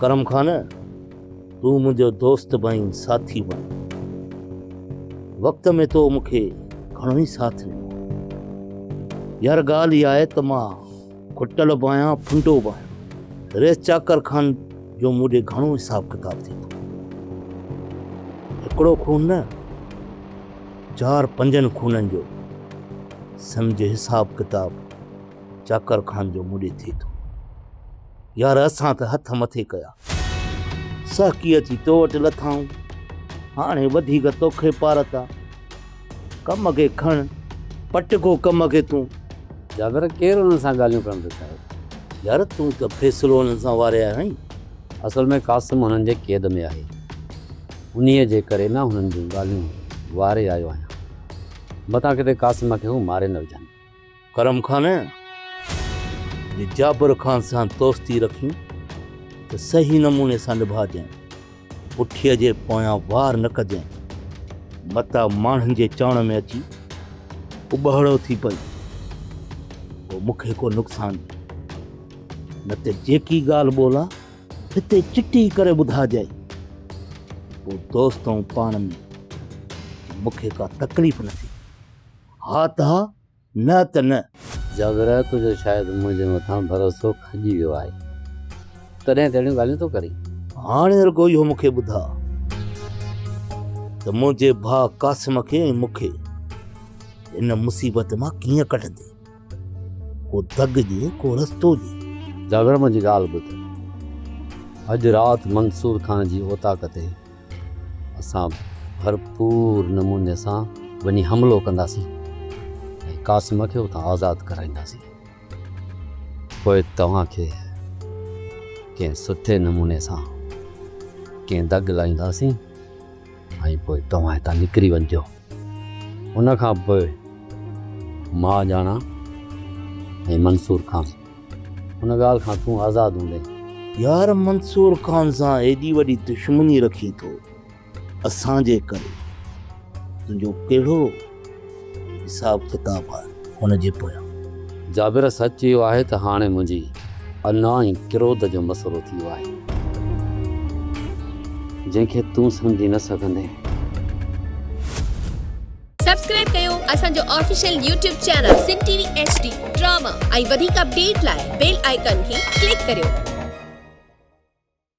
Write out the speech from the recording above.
ڪرم خان، تون منهنجو دوست به آهين، ساٿي به آهين. وقت ۾ تو مون کي گهڻو ئي ساٿ ڏنو. يار ڳالهه اها آهي ته مان کٽل به آهيان، ڦنڊو به آهيان. رئيس چاڪر خان جو مون ڏي گهڻو حساب ڪتاب ٿئي ٿو. هڪڙو خون نه، چار پنجن خونن جو سمجهه حساب ڪتاب چاڪر خان جو مون ڏي ٿئي ٿو. يار اسان ته هٿ مٿي ڪيا. سهڪي اچي تو وٽ لٿائون. هاڻي وڌيڪ توکي پارت آ. ڪم کي کڻ، پٽ ڪو ڪم کي تون. جابر ڪير انهن سان ڳالهيون ڪرڻ ٿو چاهي؟ يار تون ته فيصلو انهن سان واري آيو آهين. اصل ۾ قاسم هنن جي قيد ۾ آهي. انهيء جي ڪري مان هنن جون ڳالهيون واري آيو آهيان. متان ڪٿي قاسم کي هو ماري نه وجهن. ڪرم خان، جي جابر خان سان دوستي رکين ته صحيح نموني سان نڀاجانء. پٺيء جي پويان وار نه ڪجانء. متان ماڻهن جي چوڻ ۾ اچي اٻهڙو ٿي پئين. پوء مون کي ڪو نقصان ڏي. نه ته جيڪي ڳالهه ٻولان هتي چٽي ڪري ٻڌاجانء. پوء دوست ۽ پاڻ ۾ مون کي ڪا تڪليف نه ٿئي. ها ته ها، نه ته نه. جابر، تنهنجو شايد منهنجي مٿان ڀروسو کڄي ويو آهي، تڏهن ته اهڙيون ڳالهيون ٿو ڪرين. هاڻي رڳو اهو مون کي ٻڌاء ته منهنجي ڀاء قاسم کي ۽ مون کي هن مصيبت مان ڪيئن ڪڍندين؟ ڪو دڳ ڏي، ڪو رستو ڏي. جابر، منهنجي ڳالهه ٻڌ. اڄ رات منصور خان جي اوطاق تي اسان ڀرپور نموني سان وڃي حملو ڪنداسين ۽ قاسم کي اتان آزاد ڪرائينداسين. پوء توهان کي ڪنهن سٺي نموني سان ڪنهن دڳ لائينداسين ۽ پوء توهان هتان نڪري وڃجو. ان کان پوء مان ڄاڻان ۽ منصور خان. ان ڳالهه کان تون آزاد هوندين. يار منصور خان سان ايڏي وڏي دشمني رکين ٿو اسان جي ڪري تنهنجو ڪهڙو حساب ڪتاب آهي هن جي پويان. جابر سچ اهو آهي ته هاڻي منهنجي انا ۽ ڪروڌ جو مسئلو ٿي ويو آهي جنهن کي تون سمجهي نه سگهندين. سبسڪرائب ڪيو اسان جو official YouTube channel Sindh T V H D drama ۽ وڌيڪ اپڊيٽ لاء بيل آئيڪان کي ڪلڪ ڪريو.